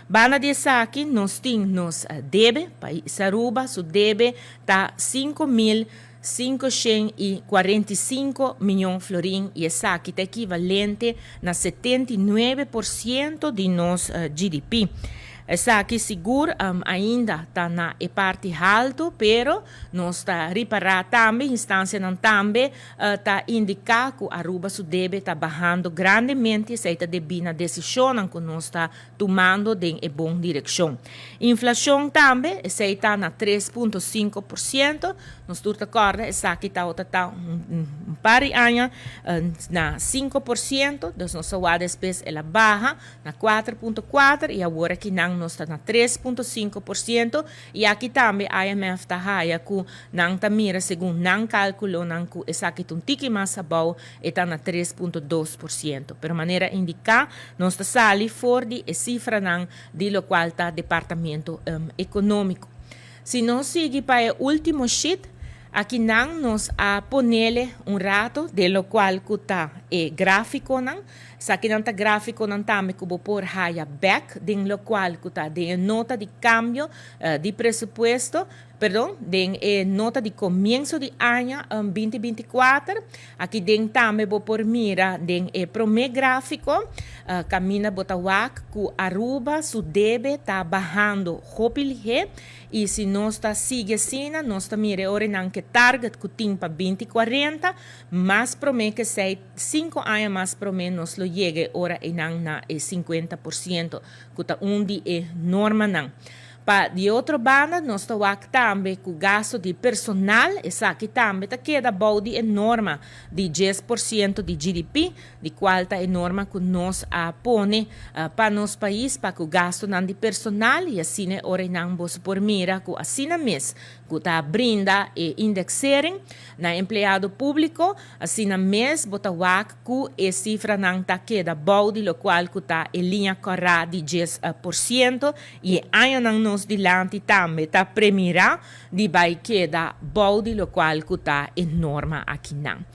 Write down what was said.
Banda di esaki, nos tin nos debe, pais Aruba su debe ta 5545 miyon florin y esaki ta ekivalente na 79% di nos GDP. Esaki sigur ainda ta na e parti halto, pero nos ta ripara tambe, instancianan tambe ta indica cu Aruba su debe ta bahando grandemente, esey ta debi na decisionnan cu nos ta tumando den e bon direccion. Inflacion tambe, esey ta na 3.5%, nos tur ta corda esaki ta un par di aña na 5%, dus nos a wak despues el a baha na 4.4 y awor aki nan nos ta na 3.5% y aki tambe IMF ta haya cu nan ta mira segun nan calculonan cu esaki ta un tiki mas abou, e ta na 3.2%. Pero manera indica, nos ta sali for di e cifranan di locual ta Departamento Economico. Si nos sigui pa e ultimo sheet, aki nan nos a ponele un rato di locual cu ta e graficonan. Esakinan ta graficonan tambe cu bo por haya back den locual cu ta den nota di cambio di presupuesto, perdon, den e nota di comienso di aña 2024. Aki den tambe bo por mira den e prome grafico, caminda bo ta wak cu Aruba su debe ta bahando hopi lihe y si nos ta sigui asina, nos ta mira ora nan cu target cu tin pa 2040, mas prome cu 6, 5 aña mas prome nos lo yega ora nan na e 50%, cu ta un di e normanan. Pa di otro banda, nos ta wak tambe cu gasto di personal, esaki tambe ta keda bou di e norma di 10% di GDP, di cual ta e norma cu nos a pone pa nos pais, pa cu gastonan di personal, y asina ora nan bo por mira cu asina mes, cu ta brinda e indexering na empleado publico, asina mes bo ta wak cu e cifranan ta keda bou di locual cu ta e liña cora di 10% y añanan nos dilanti tambe ta premira di bay keda bou di locual cu ta e norma aki nan.